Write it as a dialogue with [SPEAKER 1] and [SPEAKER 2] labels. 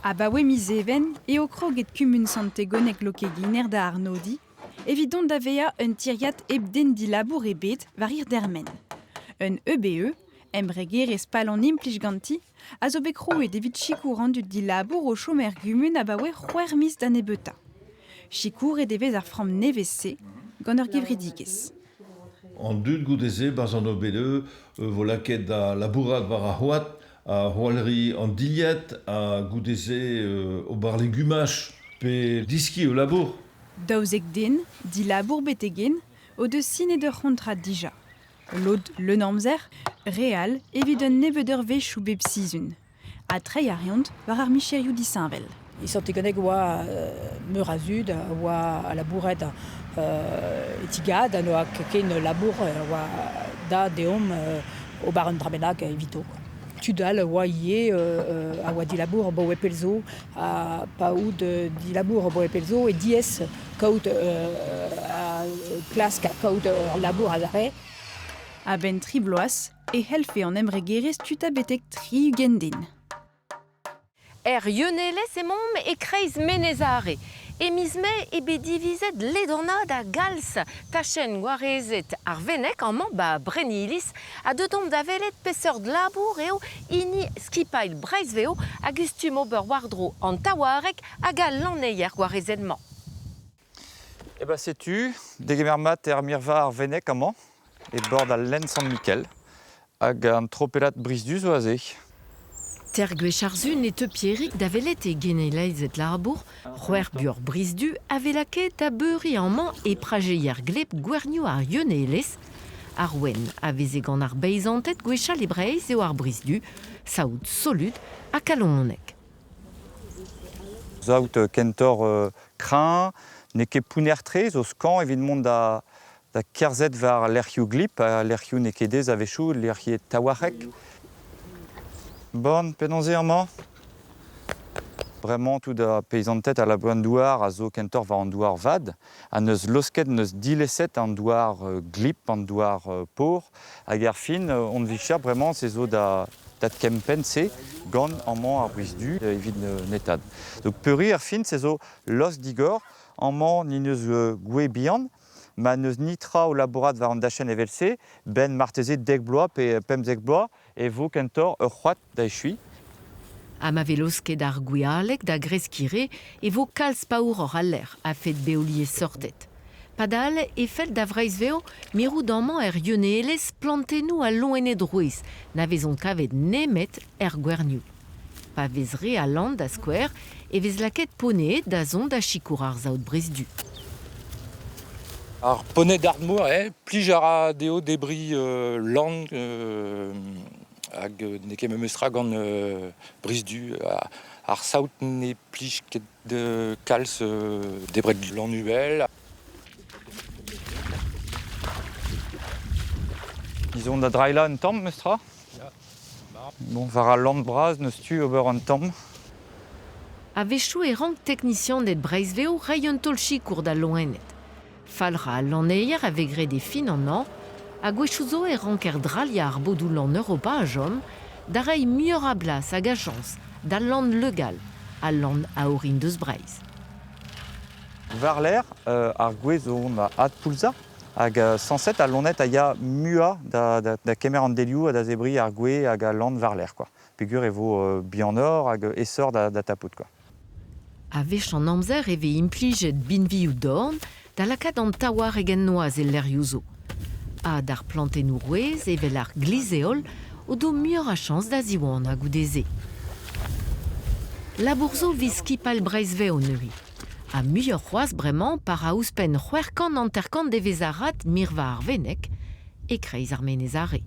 [SPEAKER 1] Abaoe miz Even eo kroget kumun Sant-Tegoneg-Lokeginer da arnodiñ evit dont da vezañ un tiriad hep den dilabour ebet war hir dermen. Un EBE, embregerezh pal an implij ganti, a zo bet krouet evit sikour an dud dilabour o chom er gumun abaoe c'hwec'h miz da nebeutañ. Sikouret e vez ar framm nevez-se gant ur gevredigezh.
[SPEAKER 2] An dud goude-se 'barzh an OBE vo lakaet da labourat war ar c'hoad, ha c'hoari an dilhad, ha goude-se ober legumaj pe diskiñ o labour.
[SPEAKER 1] 12 den, dilabour betek-hen, o deus sinet ur c'hontrad dija. Lod leun amzer, re all evit un nebeud eurvezhioù bep sizhun. Ha treiñ a reont war ar micherioù disheñvel.
[SPEAKER 3] E Sant-Tegoneg oa meur a zud a oa labouret e ti-gad ha n'oa ket ken labour oa da deomp ober un dra bennak evito. Tud all a oa ivez a oa dilabour abaoe pell zo ha pa out dilabour abaoe pell zo e diaes kaout klask kaout ur labour adarre.
[SPEAKER 1] A-benn tri bloaz e c'hellfe an embregerezh tuta betek 60 den.
[SPEAKER 4] Er Yeunelez emaomp e-kreiz Menez Are. E miz Mae eo bet divizet ledanaat a-galz tachenn gwarezet ar Venneg amañ 'ba Brenniliz ha deut omp da welet peseurt labour eo hini skipailh Breizh Vev a gustum ober war-dro an taouareg hag al lanneier gwarezet-mañ.
[SPEAKER 5] Eh ben setu, degemer mat er mirva ar Venneg amañ, e bord al lenn Sant-Mikel, hag an tropellad brizh-du zo aze.
[SPEAKER 4] Teir gwech ar sun e teu Pierig da welet e geneilezed labour, c'hwec'h buoc'h brizh-du a vez lakaet da beuriñ amañ e prajeier gleb gwernioù ar Yeun-Elez. Ar ouenn a veze gant ar beizanted gwechall e Breizh eo ar brizh-du, saout solut ha kalonek.
[SPEAKER 5] Saout kentoc'h kreñv, n'eo ket pounner-tre, zo skañv evit mont da da kerzhet war lec'hioù glip ha lec'hioù n'eo ket aes a-wechoù, lec'hiet taouarc'hek. Bon, penaos eo amañ? Bremañ tout ar peizanted a labour an douar a zo kentoc'h war an douar vat ha n'eus laosket, n'eus dileset an douar glip, an douar paour. Hag er fin, hon vicher bremañ, se zo da da kempenn-se gant amañ ar brizh-du evit netaat. Donc peuriñ er fin, se zo lost digor. Amañ, ni n'eus gouez bihan. Ma n'eus nitra o labourat war an dachenn evel-se, 'benn marteze dek bloaz pe 15 bloaz e vo kentoc'h ur c'hoad da echuiñ.
[SPEAKER 4] Ha ma vez laosket ar gwialeg da greskiñ re e vo kalz paouroc'h al lec'h a-fet bev-liesseurted. Padal e fell da Vreizh-Vev mirout amañ er Yeun-Elez plantennoù ha loened rouez na vezont kavet nemet er gwernioù. Pa vez re a lann da skouer e vez lakaet poneed da zont da sikour ar saout brizh-du.
[SPEAKER 6] Ar poney d'Ardmour, eh, plij a ra dezho debriñ lann hag n'eo ket memes tra gant brizh-du. Ar saout ne plij ket kalz debret lann uhel.
[SPEAKER 5] Ils ont da drailhañ un tamm, memes tra. Bon, war al lann bras n'eus tu ober un tamm.
[SPEAKER 4] A-wechoù e rank teknisianed Breizh-Vev reiñ un taol-sikour d'al loened. Falc'hañ al lanneier a vez graet e fin an hañv, ha gwechoù zo e ranker drailhañ ar bodoù-lann Europa a chom da reiñ muioc'h a blas hag a chañs d'al lann legal, al lann a orin deus Breizh.
[SPEAKER 5] War-lerc'h ar gwez zo on adpoulzañ hag sañset al loened a ya muiañ da kemer an delioù ha da zebriñ ar gwez hag al lann war-lerc'h quoi. Peogwir e vo bihanoc'h hag aesoc'h da tapout quoi.
[SPEAKER 4] A-wech an amzer e vez implijet binvioù-dorn da lakaat an taouarc'heg en noazh e lec'hioù zo. Ha d'ar plantennoù rouez evel ar glizheol o do muioc'h a chañs da ziwanañ goude-se. Labour zo 'vit skipailh Breizh-Vev neuze. Ha muioc'h c'hoazh bremañ pa ra ouzhpenn 650 devezh-arat mirva ar Venneg e-kreiz ar Menez Are.